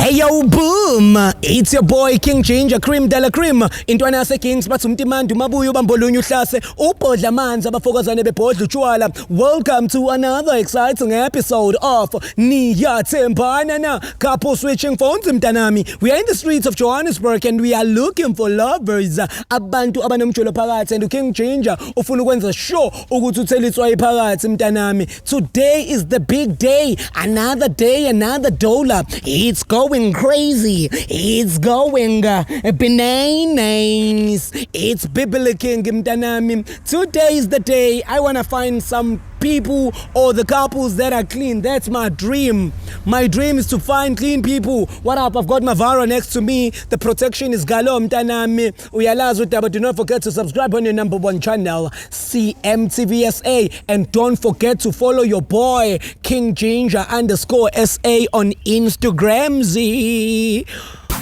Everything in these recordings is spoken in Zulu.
Hey yo boom, it's your boy King Ginger Cream de la Cream. Intwana yase Kings bathi umtimandi umabuye ubambolunye uhlase ubhodla amanzi abafokozane bebhodla utshwala. Welcome to another exciting episode of Niyathembana na Couple Switching Phones mntanami. We are in the streets of Johannesburg and we are looking for lovers. Abantu abanomjolo phakathi and King Ginger ufuna ukwenza sure ukuthi uthela itswayi phakathi mntanami. Today is the big day, another day, another dollar. It's going crazy. It's going bananas. It's Biblically King mntanami. Today is the day I want to find some people or the couples that are clean. That's my dream. My dream is to find clean people. What up? I've got Mavara next to me. The protection is galore mntanami. Uyalazi udaba. Do not forget to subscribe on your number one channel, CMTVSA. And don't forget to follow your boy, King Ginger underscore SA on Instagram. Z.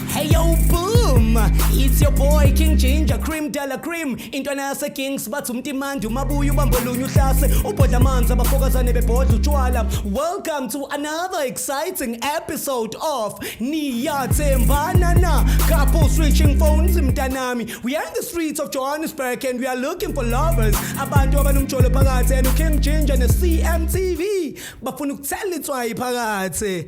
Hey yo boom, it's your boy King Ginger Cream de la Cream. Intwana yase Kings bathi umtimandi umabuye ubambolunye uhlase ubhodla amanzi abafokozane bebhodla utshwala. Welcome to another exciting episode of Niyathembana na Couple Switching Phones mntanami. We are in the streets of Johannesburg and we are looking for lovers. Abantu abanomjolo phakathi and King Ginger ne CMTV bafuna ukuthela itswayi phakathi.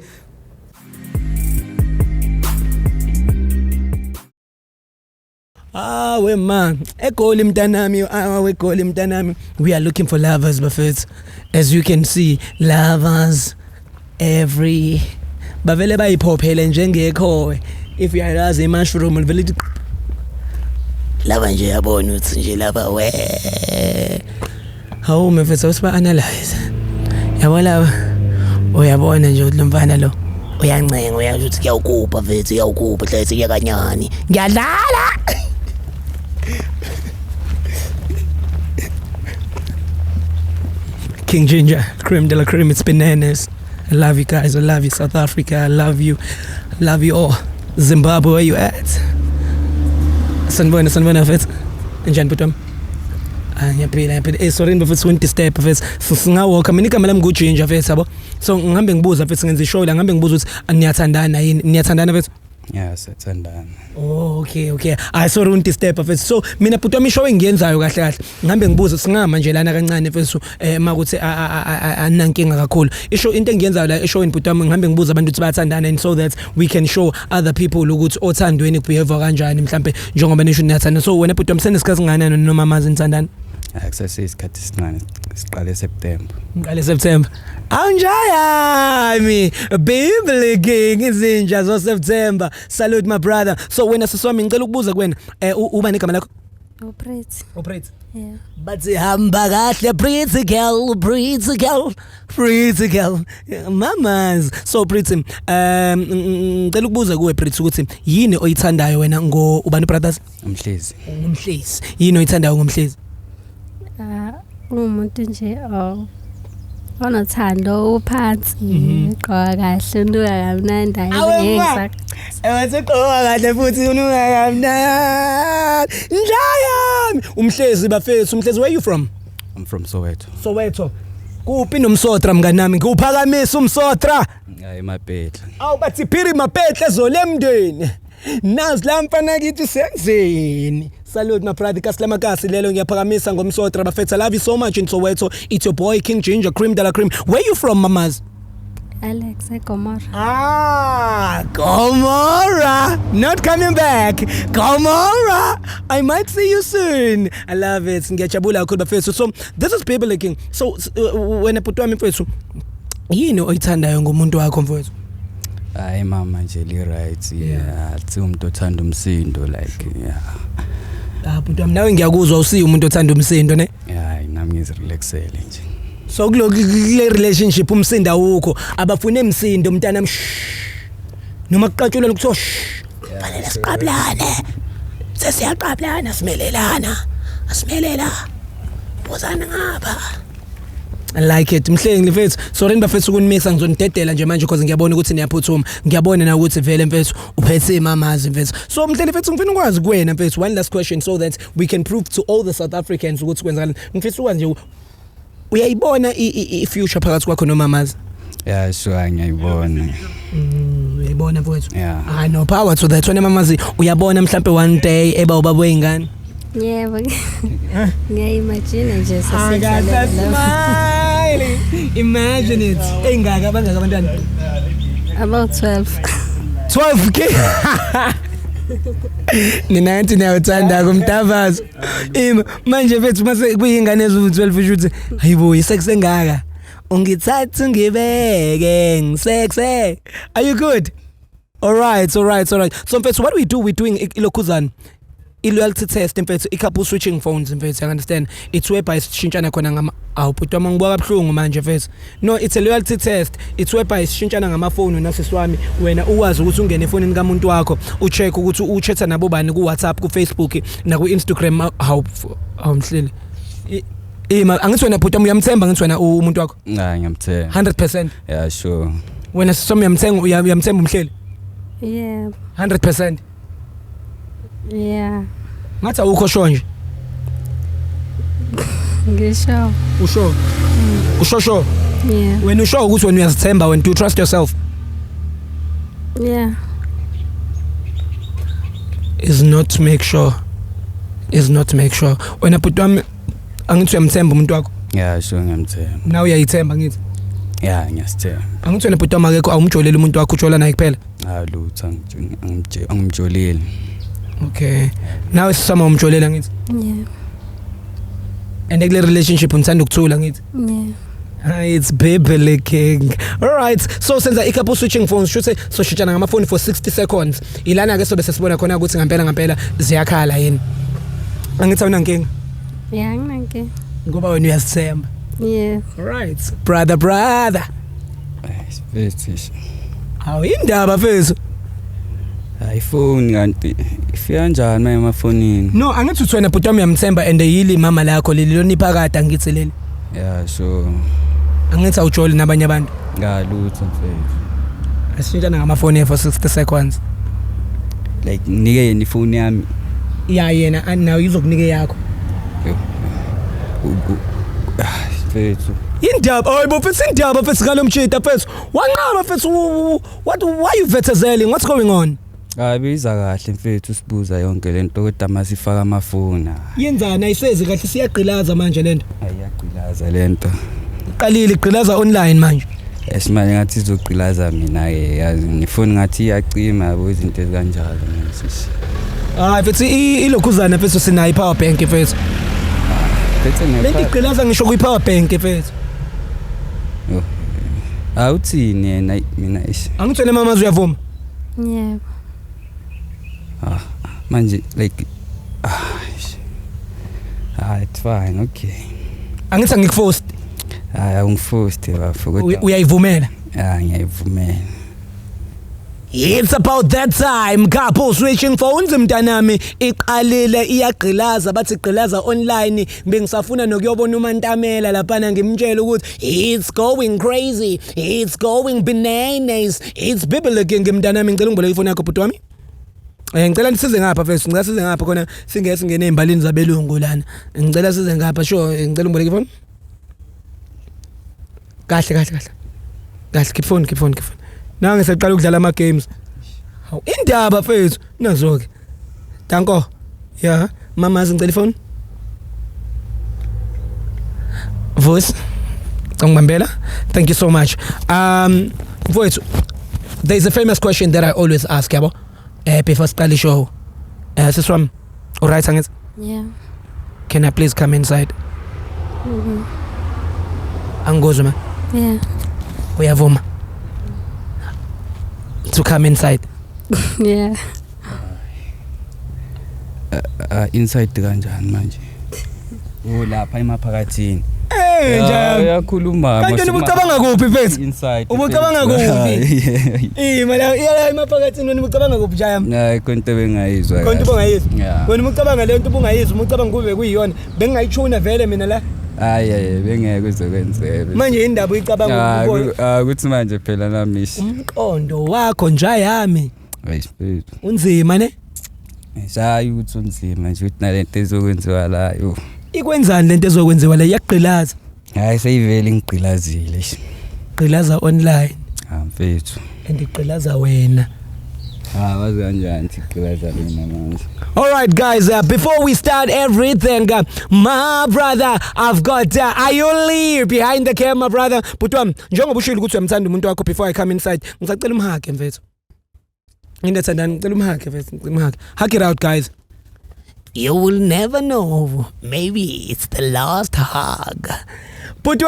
Ah we man, egoli mntanami, ah wegoli mntanami. We are looking for lovers bafethu. As you can see, lovers every bavele bayiphophele njengekhowe. If uyalazi i-mushroom livele lithi laba nje yabona ukuthi nje laba we. Hawu mfethu awusiba analyze. Yabo laba uyabona nje ukuthi lo mfana lo uyancenga uyasho ukuthi kuyawukupha mfethu kuyawukupha hlezi kuyakanyani. Ngiyadlala. King Ginger, Cream de la Cream, it's bananas. I love you guys. I love you, South Africa. I love you. I love you all. Zimbabwe, where you at? Sanibona, sanibona mfethu. Njani bhuti wami? Ah ngiyaphila, ngiyaphila. Eh sorry mfethu ukuni-disturb mfethu. Singawalka mina igama lami nguGinger mfethu yabo. So ngihambe ngibuza mfethu ngenza ishow la ngihambe ngibuza ukuthi niyathandana yini? Niyathandana mfethu? Yeah, siyathandana. Oh okay okay. I sorry ukuni-disturb mfethu. So mina bhuti wami ishow engiyenzayo kahle kahle. Ngihambe ngibuza singama nje lana kancane mfethu eh makuthi anankinga kakhulu. Ishow into engiyenzayo la eshowini bhuti wami ngihambe ngibuza abantu ukuthi bayathandana and so that we can show other people ukuthi othandweni kubehave kanjani mhlambe njengoba nisho niyathanda. So wena bhuti wami senesikhathi singakanani noma mazi nithandana? Akuseseyisikhathi esincane siqale September. Ngiqale September. Awunjayami Bible King izinja zo September. Salute my brother. So wena sisi wami ngicela ukubuza kuwena eh uba negama lakho? UPretty. UPretty. Yeah. Bathi hamba kahle pretty girl, pretty girl, pretty girl. Yeah, Mamas. So Pretty, ngicela ukubuza kuwe Pretty ukuthi yini oyithandayo wena ngo ubani brothers? Umhlezi. Ngomhlezi. Yini oyithandayo ngomhlezi? Ah, umuntu nje oh onothando uphansi, ugqoka kahle, unuka kamnandi, hayi Awe, ngeke ma. Ewe segqoka kahle futhi unuka kamnandi. Njayami. Umhlezi bafethu, umhlezi where you from? I'm from Soweto. Soweto. Kuphi nomsotra mnganami? Ngiwuphakamisa umsotra. Hayi mapetla. Awu bathi phiri mapehle zolemndeni. Nazi la mfana kithi senzeni. Salute my brother Kaslamakasi lelo ngiyaphakamisa ngomsotra bafethu. I love you so much in Soweto. It's your boy King Ginger Cream de la Cream. Where you from mamas? Alex eGomora. Ah, Gomora! Not coming back. Gomora! I might see you soon. I love it. Ngiyajabula kakhulu bafethu. So this is Bible King. So wena bhuti wami mfethu yini oyithandayo ngomuntu wakho mfethu? Hayi mama nje li right. Yeah, athi umuntu othanda umsindo like yeah. Ah bhuti wami nawe ngiyakuzwa usiyi umuntu othanda umsindo ne? Yeah, nami ngizirelaxele nje. So kulo kule relationship umsindo awukho. Abafune umsindo mntanami. Shh. Noma kuqatshulwa kuthiwa shh. Fanele siqabulane. Sesiyaqabulana simelelana. Asimelela. Buzana ngapha. I like it. Mhlengi mfethu. Sorry bafethu ukunimixa ngizonidedela nje manje because ngiyabona ukuthi niyaphuthuma. Ngiyabona na ukuthi vele mfethu uphethe imamazi mfethu. So Mhlengi mfethu ngifuna ukwazi kuwena mfethu one last question so that we can prove to all the South Africans ukuthi kwenzakalani. Ngifisa ukwazi nje uyayibona i-future phakathi kwakho nomamazi? Yeah, sure, ngiyayibona. Uyayibona mfowethu? Yeah. Hayi, no, power to that. Wena mamazi, uyabona mhlambe one day eba ubaba weyingane? Yebo. Ngiyayimagine nje sesihlala. Smile. Imagine it. Engaka, bangaka abantwana? About 12. 12 k. Nina ngathi niyawuthanda kumtavazo. Ima manje mfethu, mase kuyingane eziwu-12, usho ukuthi hayibo, isex engaka. Ungithatha ungibeke ngisexe. Are you good? All right, all right, all right. So mfethu, what we do, we doing ilokhuzana, i-loyalty test mfethu, i-couple switching phones mfethu, you understand? It's whereby sishintshana khona ngama, awu bhuti wami, ngibuka kabuhlungu manje mfethu. No, it's a loyalty test. It's whereby sishintshana ngamafoni nasisi wami, wena uwazi ukuthi ungene efonini kamuntu wakho, ucheck ukuthi uchatha nabo bani ku-WhatsApp, ku-Facebook naku-Instagram. Hawu, hawu mhleli. Ima, angithi wena bhuti wami uyamthemba, ngithi wena umuntu wakho? Hayi, ngiyamthemba. 100%? Yeah, sure. Wena sisi wami, uyamthenga, uyamthemba umhleli? Yebo. 100%? Yeah. Ngathi awukho sure nje. Ngisho. Usho? Usho sure? Yeah. Wena usho ukuthi wena uyazithemba wena, do you trust yourself? Yeah. Is not make sure, is not make sure. Wena bhuti wami, angithi uyamthemba umuntu wakho? Yeah, sure, ngiyamthemba. Nawe uyayithemba, ngithi? Yeah, ngiyasithemba. Angithi wena bhuti wami akekho, awumjoleli umuntu wakho, ujola naye kuphela? Hayi, lutho, angimjoleli. Okay, nawe sisama, umjolela, ngithi? Yeah. And kule relationship unithanda ukuthula, ngithi? Yeah. Hi, it's Baby King. All right. So senza i-couple switching phones. Shuthe soshintshana ngamafoni for 60 seconds. Ilana ke sobe sesibona khona ukuthi ngempela ngempela ziyakhala yini. Angithi awunankinga Yeah, anginankinga. Ngoba wena uyazithemba. Yeah. All right. Brother, brother. Mfethu. Hawu, indaba mfethu. Hayi, ifoni kanti ifika kanjani manje emafonini? No, angithi uthi wena bhuti wami uyamthemba and yili mama lakho leli loniphakade, angithi leli? Yeah, sure. Angithi awujoli nabanye abantu? Ngalutho mfethu. Asishintshana ngamafoni for 60 seconds. Like nginike yena ifoni yami? Ya, yena nawe izokunika yakho. Ah, mfethu. Indaba, hayibo mfethu, indaba mfethu kalomjita mfethu. Wanqaba mfethu, what, why you vethezeling? What's going on? Hayi, biza kahle mfethu, sibuza yonke lento, kodwa masifaka amafoni, Yenzani, ayisezi kahle, siyagqilaza manje lento. Ayiyagqilaza lento. Iqalile igqilaza online manje. Esimanje ngathi izogqilaza mina ke, yazi ngifoni ngathi iyacima, yabo, izinto ezikanjalo manje. Hayi mfethu, ilokhuzana mfethu, sinayo i-power bank mfethu. Phethe. Lento igqilaza ngisho kwi-power bank mfethu. Awuthini yena, mina ish. Angithi wena mamazi uyavuma? Yebo. Ah, manje like, ah ish. Ah, it's fine, okay. Angithi angikuforced. Hayi, awungiforced bafo, kodwa Uyayivumela? Ah, ngiyayivumela. It's about that time, couple switching phones mntanami, iqalile iyagqilaza, bathi gqilaza online. Bengisafuna nokuyobona uMantamela laphana, ngimtshela ukuthi it's going crazy, it's going bananas. It's biblical mntanami. Ngicela ungiboleke ifoni yakho bhuti wami. Ngicela nisize ngapha mfethu, ngicela size ngapha khona singeke singene ezimbalini zabelungu lana. Ngicela size ngapha, sure, ngicela ungiboleke ifoni. Kahle kahle kahle. Kahle, keep phone, keep phone, keep phone. Nange seqala ukudlala ama games. Hawu, indaba mfethu, nazo ke. Danko. Yeah, mama, ngicela ifoni. Voice. Ngibambela. Thank you so much. Mfowethu, there is a famous question that I always ask, yabo. Before siqale show. Sisi wami, alright angithi? Yeah. Can I please come inside? Mhm. Angikuzwa ma. Yeah. Uyavuma to come inside? Yeah. Inside kanjani manje? Oh, lapha emaphakathini. Eh, njalo. Uyakhuluma. Kanti wena ubucabanga kuphi mfethu? Inside. Ubucabanga kuphi? Eh, mala iya emaphakathini, wena ubucabanga kuphi jayam? Hayi, konto bengayizwa. Konto ubungayizwa. Yeah. Wena umucabanga le nto ubungayizwa, umucabanga kube kuyiyona. Bengingayithuna vele mina la. Hayi hayi, bengeke kuzokwenzeka. Manje indaba uyicabanga ukubona. Ah, ukuthi manje phela nami ish. Umqondo wakho njayami Hayi mfethu. unzima ne? Hayi, ukuthi unzima nje ukuthi nalento ezokwenziwa la, yo. Ikwenzani lento ezokwenziwa la, iyagqilaza? Hayi, seyivele ingigqilazile ish. Igqilaza online. Ah mfethu. And igqilaza wena. Ah wazi kanjani ukuthi igqilaza mina manje? All right, guys, before we start everything, my brother, I've got Ayoli behind the camera, brother. But njengoba ushilo ukuthi uyamthanda umuntu wakho, before I come inside, ngisacela umhage mfethu. Ngiyathandana, ngicela umhage mfethu, ngicela umhage. Hug it out, guys. You will never know. Maybe it's the last hug. But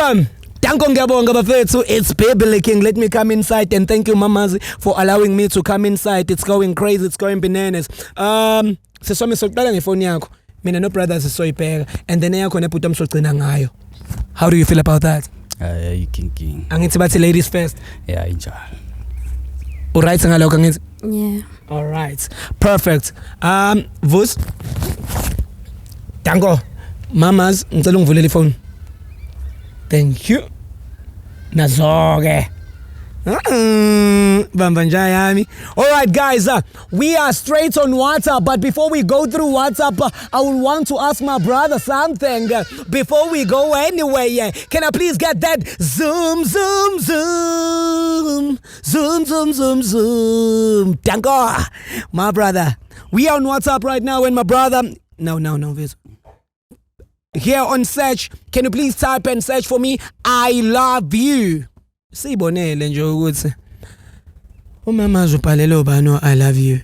Danko, ngiyabonga bafethu. It's Baby King. Let me come inside and thank you, Mamazi, for allowing me to come inside. It's going crazy. It's going bananas. Siswami, soqala ngefoni yakho. Mina no brothers sisoyibheka and then eyakho nebhuti omsogcina ngayo. How do you feel about that? Hayi, ayikho inkinga. Angithi bathi ladies first. Yeah, injalo. U right ngalokho, angithi? Yeah. All right. Perfect. Vus. Danko. Mamas, ngicela ungivulele ifone. Thank you. Nazoke. Bamba nja yami. All right, guys, we are straight on WhatsApp. But before we go through WhatsApp, I will want to ask my brother something. Before we go anywhere, yeah, can I please get that zoom, zoom, zoom, zoom, zoom, zoom, zoom? Danko, my brother. We are on WhatsApp right now, and my brother. No, no, no, Viz. Here on search, can you please type and search for me? I love you. Sibonele nje ukuthi umama azobhalela ubani o I love you.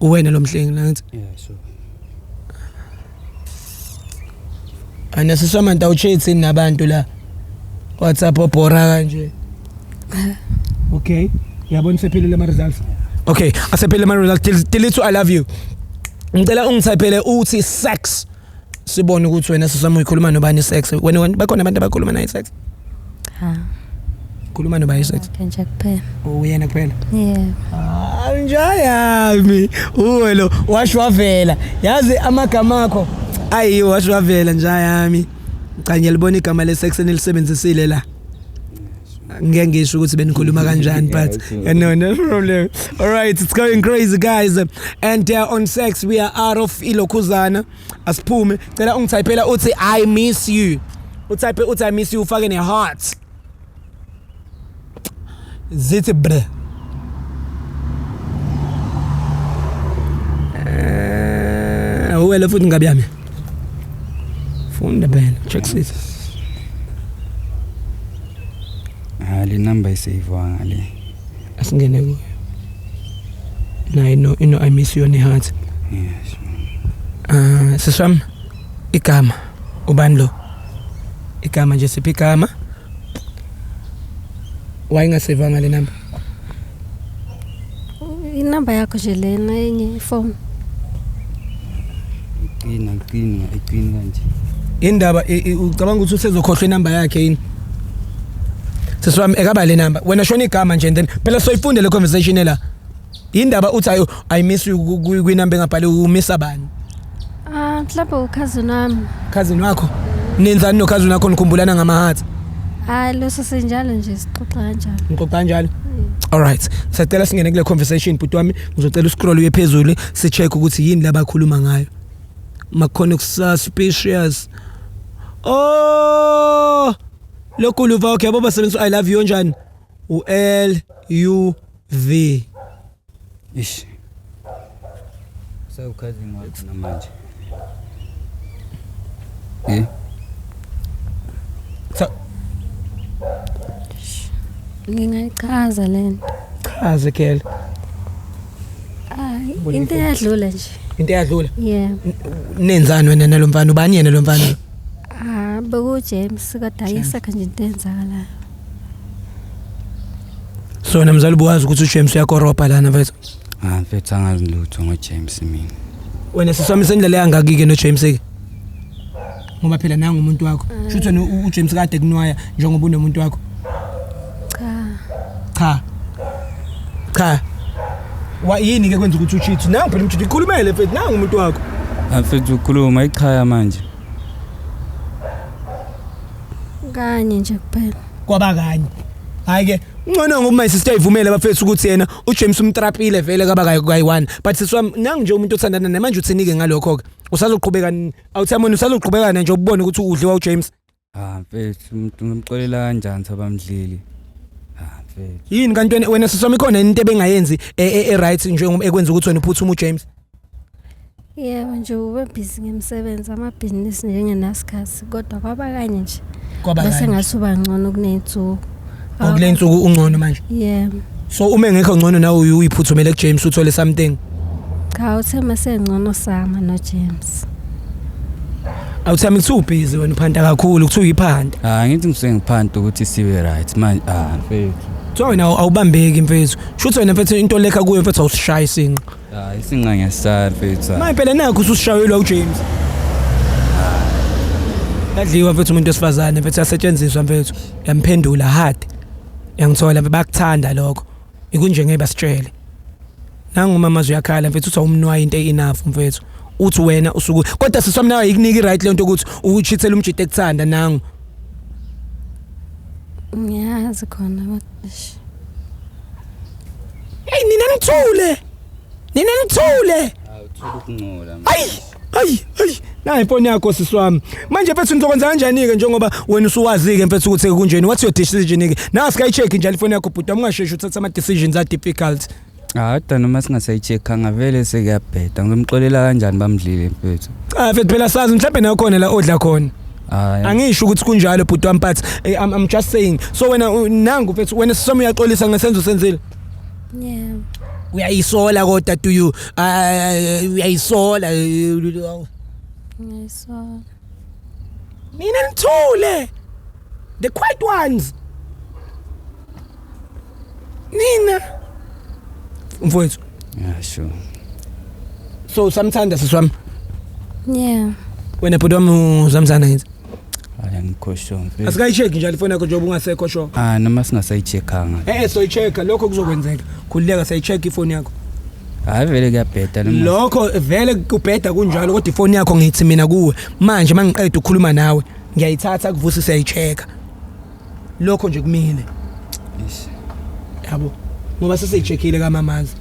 Uwena lo mhlengi nathi. Yeah, sure. Ana siswamanta ucheat nabantu la. WhatsApp obhora kanje. Okay. Uyabona sephelile ama results. Okay, asephelile ama results. Delete I love you. Ngicela ungithaphele uthi sex. Sibone ukuthi wena siswami uyikhuluma nobani sex. Wena bakhona abantu abakhuluma naye sex. Cha. Khuluma nobani sex. Nje kuphela. Uyena kuphela. Yeah. Ah, njayami. Uwe lo washwavela. Yazi amagama akho. Ayi, washwavela njayami. Cha, ngiyalibona igama le sex enilisebenzisile la. Ngeke ngisho ukuthi benikhuluma kanjani, but no, no problem. All right, it's going crazy, guys. And on sex we are out of ilokhuzana. Asiphume. Cela ungithayiphela uthi I miss you. Utype uthi I miss you, ufake ne heart. Zithi bre. Uwele futhi ngabe yami. Funda phela, check it. Ah, le number isave le. Asingene kuyo. Nayi no ino I miss you ne heart. Yeah, sure. Ah, siswami, igama ubani lo? Igama nje, siphi igama? Wayingasevanga le number. Inamba yakho nje lena enye ifone. Iqina, iqina, iqina kanje. Indaba ucabanga ukuthi usezokhohlwa inamba yakhe yini? Siswami, ekaba le number. Wena shona igama nje and then phela soyifunde le conversation la. Indaba uthi ayo I miss you kwinamba engabhali, umissa bani? Ah, mhlawumbe ucousin wami. Cousin wakho? Nenzani no cousin wakho, nikhumbulana ngama-heart? Hayi, leso sinjalo nje, sixoxa kanjalo. Nixoxa kanjalo? All right. Sacela singene kule conversation, bhuti wami, ngizocela uscroll uye phezulu si check ukuthi yini labakhuluma ngayo. Makhona suspicious. Oh! Lokhu luva, okay, yabo basebenzisa I love you kanjani? U L U V. Ish. Sewucousin wakho namanje. Eh? So Ngingayichaza lento. Chaze girl. Hayi, into eyadlula nje. Into eyadlula. Yeah. Nenzani wena nalomfana? Ubani yena lo mfana? Ah, beku James, kodwa ayisekho nje into eyenzakalayo. So namzali buwazi ukuthi uJames uyakoropa lana mfethu. Ah mfethu, angazi lutho ngoJames mina. Wena siswami, sendlela yangaki ke noJames ke? Ngoba phela nanga umuntu wakho. Shuthi wena uJames kade kunwaya njengoba unomuntu wakho. Cha. Cha. Cha. Wa yini ke kwenza ukuthi ucheat? Nangu phela umcheat, ikhulumele mfethu, nangu umuntu wakho. Ah mfethu, ukhuluma ichaya manje. Kanye nje kuphela. Kwaba kanye. Hayi ke, ngcono ngoba my sister ivumele bafethu ukuthi yena uJames umtrapile vele kaba kayi-one. But siswami, nangu nje umuntu othandana naye manje, uthinike ngalokho ke? Usazoqhubeka awuthi yamona, usazoqhubeka nje ubone ukuthi udliwa uJames? Ah mfethu, umuntu ngimxolela kanjani sabamdlili? Ah mfethu. Yini kanti wena siswami, ikhona into ebengayenzi e-right njengoba ekwenza ukuthi wena uphuthume uJames? Yebo nje, ube busy ngemsebenzi, amabhizinisi njengenasikhathi, kodwa kwaba kanye nje. Kwaba bese kanye. Ngathi uba ngcono kuney'nsuku. Okule nsuku ungcono manje? Yebo. So uma engekho ngcono nawe uye uyiphuthumele kuJames uthole something? Cha, uthe masengcono sama noJames. Awuthami, kuthiwa ubhizi wena, uphanta kakhulu, kuthiwa uyiphanta. Ah, ngithi ngisuke ngiphanta ukuthi sibe right manje, ah mfethu. Kuthiwa wena awubambeki mfethu, shuthi wena mfethu into lekha kuyo mfethu awusishayi isinqa. Ah, isinqa ngiyasisaya mfethu. Manje phela nakho ususishayelwa uJames. Yadliwa mfethu umuntu wesifazane mfethu, yasetshenziswa mfethu, yamphendula hard. Yangithola mfethu, bakuthanda lokho. Ikunje ngeke basitshele. Nangu umama uyakhala mfethu, uthi awumnwayi into enough mfethu. Uthi wena usuku kodwa siswami nawe ikunika i-right lento ukuthi uchithele umjide ekuthanda nangu. Ngiyazi khona kodwa eish. Hey, nina nithule. Nina nithule. Awuthuka ukungcola. Ayi, ayi, ayi. Nayi ifoni yakho siswami. Manje mfethu nizokwenza kanjani ke njengoba wena usuwazi ke mfethu ukuthi kunjeni? What's your decision ke? Na sikayi-check njalo ifoni yakho bhuti, ungasheshi uthatha ama decisions a difficult. Ah, kodwa noma singasayi-check-anga vele sekuyabheda. Ngizomxolela kanjani bamdlile mfethu? Cha mfethu, phela sazi mhlawumbe nawe khona la odla khona. Hayi. Angisho ukuthi kunjalo bhuti wami, but I'm just saying. So wena nangu mfethu, wena siswami uyaxolisa ngesenzo senzile. Yebo. Uyayisola kodwa, do you uyayisola? Ngiyayisola. Mina nithule. The quiet ones. Nina. Mfowethu, Yeah, sure. so samthanda siswami. Yeah. Wena bhuti wami uzamthanda ngithi. Hayi, angikho sure mfethu. Asikayi-check njalo ifoni yakho njengoba ungasekho sure. Ah, noma singasayi-check-anga. Soyi-check-a, lokho kuzokwenzeka. Khululeka, sayi-check ifoni yakho. Hayi, vele kuyabheda noma. Lokho vele kubheda kunjalo, kodwa ifoni yakho ngithi mina kuwe manje mangiqeda ukukhuluma nawe ngiyayithatha kuvusi siyayi-check-a. Lokho nje kumile. Eish. Yabo. Ngoba sesiyi-check-ile kamamazi.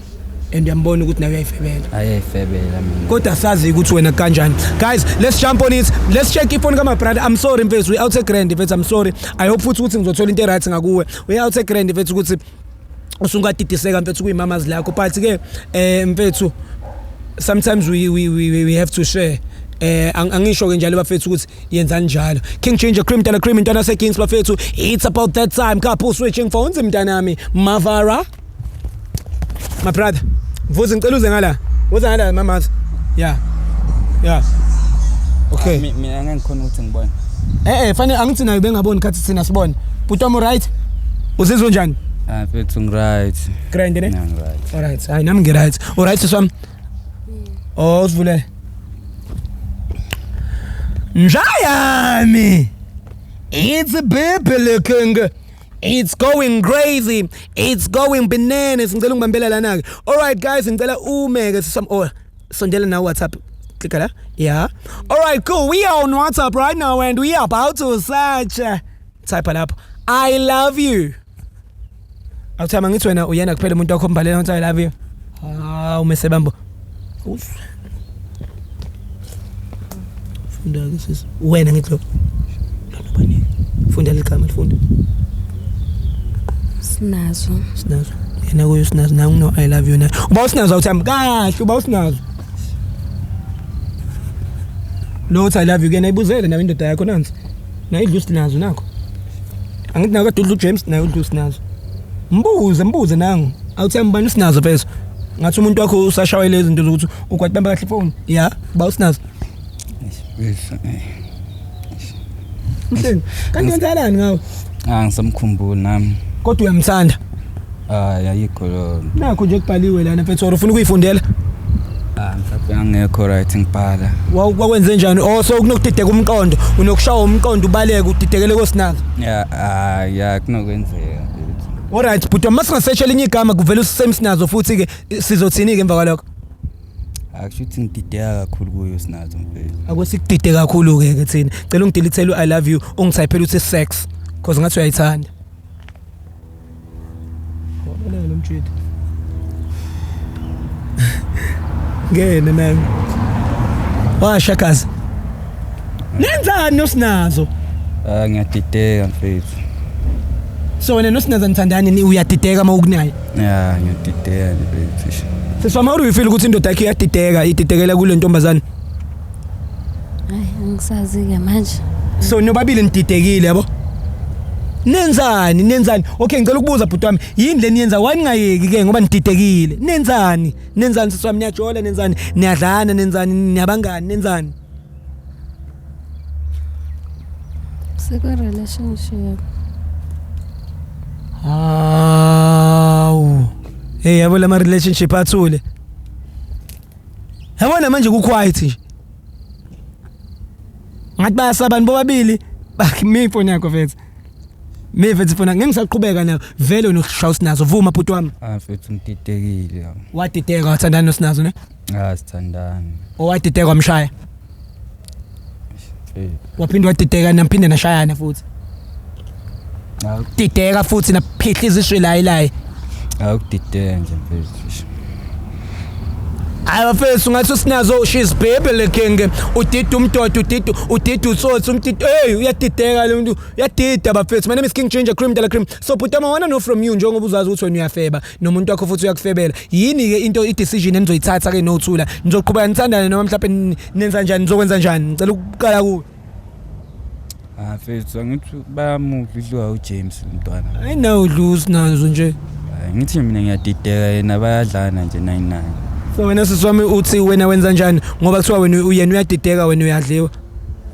And uyambona ukuthi nawe uyayifebela. Ayayifebela mina. Kodwa sazi ukuthi wena kanjani. Guys, let's jump on it. Let's check ifoni kama brother. I'm sorry mfethu, we out grand mfethu, I'm sorry. I hope futhi ukuthi ngizothola into right ngakuwe. We out grand mfethu ukuthi usungadidiseka mfethu kuyimamazi lakho, but ke mfethu sometimes we have to share. Angisho ke njalo bafethu ukuthi yenzani njalo. King Ginger Cream Dala Cream intwana seKings bafethu, it's about that time. Couple switching phones mntanami Mavara, my brother. Mvuzi, ngicela uze ngala, uze ngala mamazi. Yeah, okay. Mina ngeke ngikhona ukuthi ngibone. Fanele angithi nayo bengaboni khathi thina sibone. Bhuti wami, right, uzizwa njani? Ah mfethu, ngi-right. Grand ne? Yeah, ngi-right. Alright, hayi nami ngi-right. Alright siswami, oh usivulele njayami. It's baby king. It's going crazy. It's going bananas. Ngicela ungibambela lana ke. Alright guys, ngicela ume ke siswami. Oh, sondela na WhatsApp. Click la. Yeah. Alright, cool. We are on WhatsApp right now and we are about to search. Type lapho. I love you. Awuthama ngithi wena uyena kuphela umuntu wakho ombhalela ukuthi I love you. Ah, umesebambo. Funda ke sisi. Wena ngithi lo. Lona bani? Funda ligama lifunda. Sinazo. Sinazo. Yena kuyo sinazo nangu no I love you na. Uba usinazo awuthami kahle, uba usinazo. Lo uthi I love you kena ibuzele nawe indoda yakho nansi. Na idlu sinazo nakho. Angithi nawe kade udla uJames, naye udla usinazo. Mbuze, mbuze nangu. Awuthami bani usinazo mfethu. Ngathi umuntu wakho usashawele izinto zokuthi ukwati bamba kahle ifoni. Yeah, uba usinazo. Mfethu, Mhleni, kanti wenzakalani ngawe? Ah, ngisamkhumbuli nami. Kodwa uyamthanda. Ah, ayikho lo. Nakho nje kubhaliwe lana mfethu, or ufuna ukuyifundela? Ah, mhlawumbe angekho right ngibhala. Wakwenze njani? Oh, so kunokudideka umqondo, unokushawa umqondo ubaleke udidekele kosinazo. Yeah, ah yeah, kunokwenzeka mfethu. Alright, but uma singasearch elinye igama kuvela usame sinazo futhi ke sizothini ke emva kwalokho? Akusho ukuthi ngidideka kakhulu kuyo sinazo mfethu. Akwesikudide kakhulu ke ke thina. Cela ungidilithele I love you, ungithayiphele uthi sex because ngathi uyayithanda. Wabona lo mjidi. Ngene nami. Washakaza. Nenzani nosinazo? Ah, ngiyadideka mfethu. So wena noSinazo nithandani, ni uyadideka uma ukunaye? Ya, ngiyadideka mfethu. Siswami, how do you feel ukuthi indoda yakho iyadideka, ididekela kule ntombazane? Hayi, angisazi-ke manje. So nobabili nididekile, yabo? Nenzani, nenzani? Okay, ngicela ukubuza bhuti wami, yini le niyenza? Why ningayeki ke ngoba nididekile? Nenzani? Nenzani siswami, niyajola, nenzani? Niyadlana, nenzani? Niyabangani, nenzani? Sikwi-relationship. Hawu. Hey, yabo lama relationship athule. Yabona manje ku quiet nje. Ngathi bayasabani bobabili. Bakhe ifoni yakho mfethu. Mi mfethu ifoni ngeke ngisaqhubeka nayo. Vele unokushaya usinazo, vuma bhuti wami. Ah mfethu, ngididekile yabo. Wadideka wathandana nosinazo ne? Ah, sithandani. Owadideka wamshaya. Mfethu. Waphinde wadideka namphinde nashayana futhi. Ah, Dideka futhi naphihliza ishwi layi. Awukudideka nje mfethu. Hayi bafethu, ngathi usinazo, she's baby king. Udida umdodo, udida, udida utsotsi, umdida. Hey, uyadideka lo muntu, uyadida bafethu. My name is King Ginger Cream de la Cream. So bhuti, I wanna know from you, njengoba uzazi ukuthi wena uyafeba nomuntu wakho futhi uyakufebela, yini ke into, i-decision enizoyithatha ke nothula? Nizoqhubeka nithandane noma mhlawumbe nenza njani, nizokwenza njani? Ngicela ukuqala kuwe. Ah mfethu, angithi bayamudla, udliwa uJames umntwana. Ayinawo dlusi nazo nje. Hayi, ngithi mina ngiyadideka, yena bayadlana nje 99. So wena sisi wami, uthi wena wenza njani ngoba kuthiwa wena uyena uyadideka, wena uyadliwa?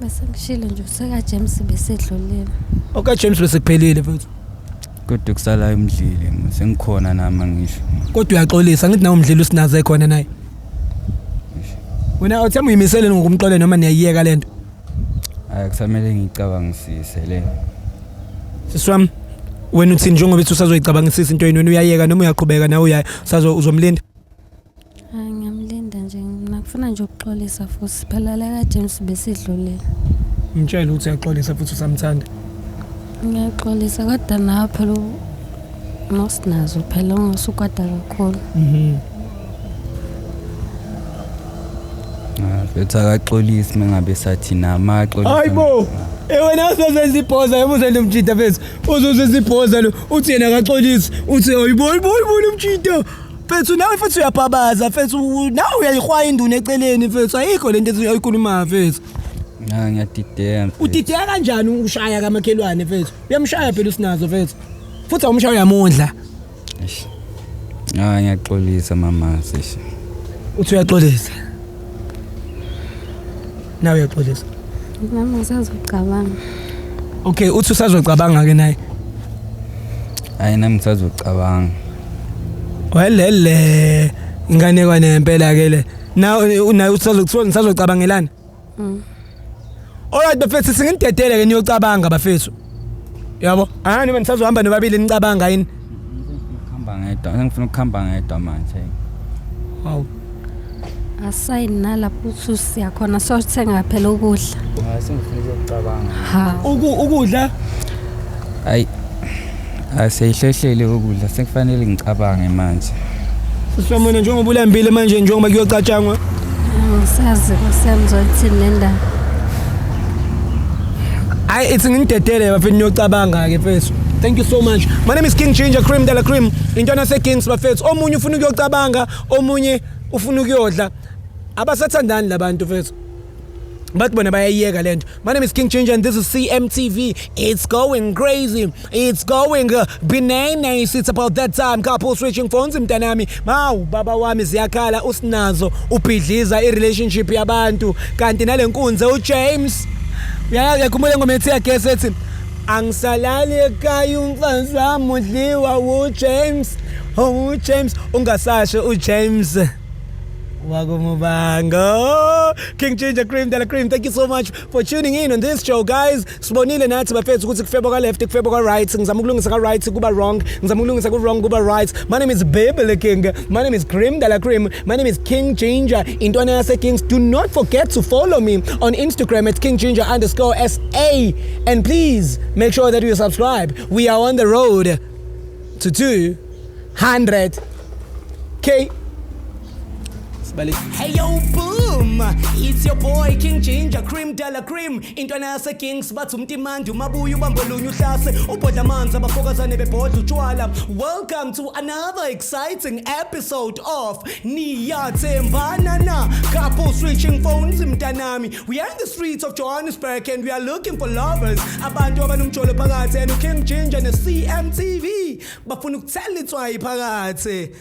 Bese ngishilo nje, useka James besedlulile. Okay, James bese kuphelile futhi. Kodwa kusala umdlile, sengikhona nami ngisho. Kodwa uyaxolisa, ngithi nawe umdlile usinazo ekhona naye. Wena awuthemba uyimisele ngokumxolela noma niyayiyeka lento? Hayi, kusamele ngicabangisise le. Sisi wami, wena uthini njengoba ethi usazoyicabangisisa into yini? Wena uyayeka noma uyaqhubeka nawe, uya usazo uzomlinda? Hayi, ngiyamlinda nje mina, kufuna nje ukuxolisa futhi phela le ka-James besidlulile. Ngitshela ukuthi uyaxolisa futhi usamthanda. Ngiyaxolisa, kodwa nawe phela nosinazo phela ungasukwata kakhulu. Ah mfethu, akaxolisi mengabe sathi nami akaxolisi. Hayibo. Eh, wena uzozenza ibhoza, yebo, uzenza umjida mfethu. Uzozenza ibhoza lo, uthi yena akaxolisi, uthi hayibo, hayibo, hayibo lo mjida. Mfethu, nawe futhi uyabhabaza mfethu, nawe uyayihwaya induna eceleni mfethu, ayikho lento ethi uyayikhuluma mfethu. Ah, ngiyadideka mfethu. Udideka kanjani ushaya kamakhelwane mfethu? Uyamshaya phela usinazo mfethu. Futhi awumshaya, uyamondla. Eish. Ah, ngiyaxolisa mama sishi. Uthi uyaxolisa. Nawe uyaxolisa. Nami ngisazocabanga. Okay, uthi usazocabanga ke naye. Hayi, nami ngisazocabanga. Welele, inganekwane ngempela ke le. Nawe naye usazokuthiwa nisazocabangelana. Alright bafethu, singidedele ke niyocabanga bafethu. Yabo? Ah, noma nisazohamba nobabili nicabanga yini? Ukuhamba ngedwa, ngifuna ukuhamba ngedwa manje. Hawu. Asayini nalapho uthi siyakhona sothenga phela ukudla. Hayi, sengifuna ukucabanga. Ha. Ukudla. Hayi. Aseyihlehlele ukudla, sekufanele ngicabange manje. Siswamona njengoba ulambile manje njengoba kuyocatshangwa. Angisazi kusiyami ngizoyithini le ndaba. Hayi, ithi ngidedele bafethu, niyocabanga ke mfethu. Thank you so much. My name is King Ginger Cream de la Cream. Intwana seKings bafethu. Omunye ufuna ukuyocabanga, omunye ufuna ukuyodla. Abasathandani labantu mfethu. Bathi bona bayayiyeka lento. My name is King Ginger and this is CMTV. It's going crazy. It's going bananas. It's about that time. Couple switching phones, mntanami. Mawu baba wami, ziyakhala, usinazo ubhidliza i-relationship yabantu. Kanti nale nkunzi uJames. Uyakhumbula ingoma ethi yagesi ethi angisalali ekhaya, umfazi wami udliwa uJames. Oh uJames, ungasasho uJames. Wakumbango King Ginger Cream de la Cream, thank you so much for tuning in on this show, guys. Sibonile nathi bafethu ukuthi kufeba ka left, kufeba ka right. Ngizama ukulungisa ka right kuba wrong, ngizama ukulungisa ku wrong kuba right. My name is Baby King, my name is Cream de la Cream, my name is King Ginger, intwana yase Kings. Do not forget to follow me on Instagram at @KingGinger_SA and please make sure that you subscribe. We are on the road to 200K. Sibale. Hey yo, boom, it's your boy King Ginger Cream Della Cream, intwana yase Kings, bathi umtimandi umabuya ubambolunye uhlase ubhodla amanzi abafokazane bebhodla utshwala. Welcome to another exciting episode of Niyathembana Na, couple switching phones. Mntanami, we are in the streets of Johannesburg and we are looking for lovers, abantu abanomjolo phakathi, and uKing Ginger ne-CMTV bafuna ukuthela itswayi phakathi.